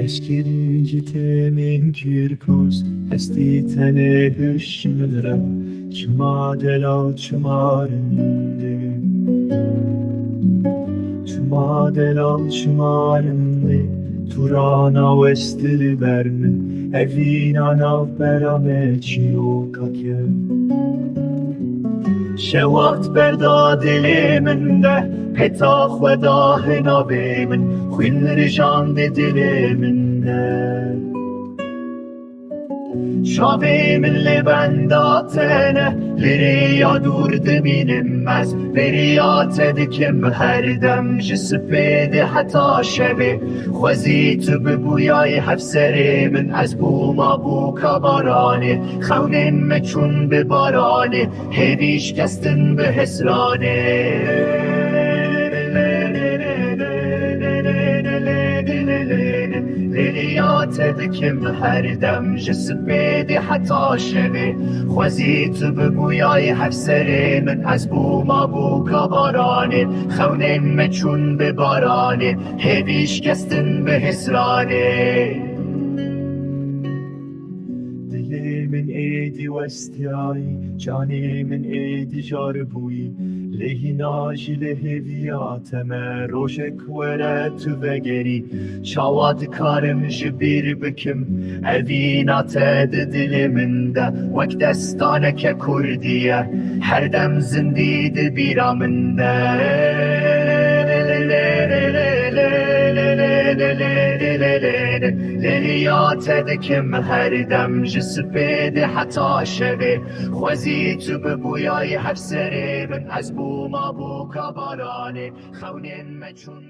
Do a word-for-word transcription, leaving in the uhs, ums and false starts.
Eşkirî ji temên Kîrkûs, hestî tenê hiş min re, çima delal çima rindê. Çima delal çima rindê, tu rana west li ber min, evîna navbera me çîroka ke. Şewat berda dilê min de, heta xwe da hinavê min, xwîn rijandê dilê min de. Çavê min li benda te ne, li rêya dûr dimînim ez, beriya te dikim her dem ji sipêdê heta şevê. Xwezî tu bibûyayî hevserê min, ez bûma bûka baranê, xewnên me çûn bi baranê, hêvî şikestin bi hesranê. Beriya te dikim her dem ji sipêdê heta şevê. Xwezî tu bibûyayî hevserê min, ez bûma bûka baranê, xewnên me çûn bi baranê, hêvî şikestin bi hesranê. Dilê min êdî westiyayî, canê min êdî jar bûyî, lê hîna jî li hêviya te me, rojek were tu vegerî, çawa dikarim ji bîr bikim, evîna te di dilê min de, wek destaneke kurdî ye, her dem zindî di bîra min de. Lêriya te dikim her dem ji sipêdê heta şevê. Xwezî tu bibûyayî hevserê min, ez bûma bûka baranê. Xewnên me çûn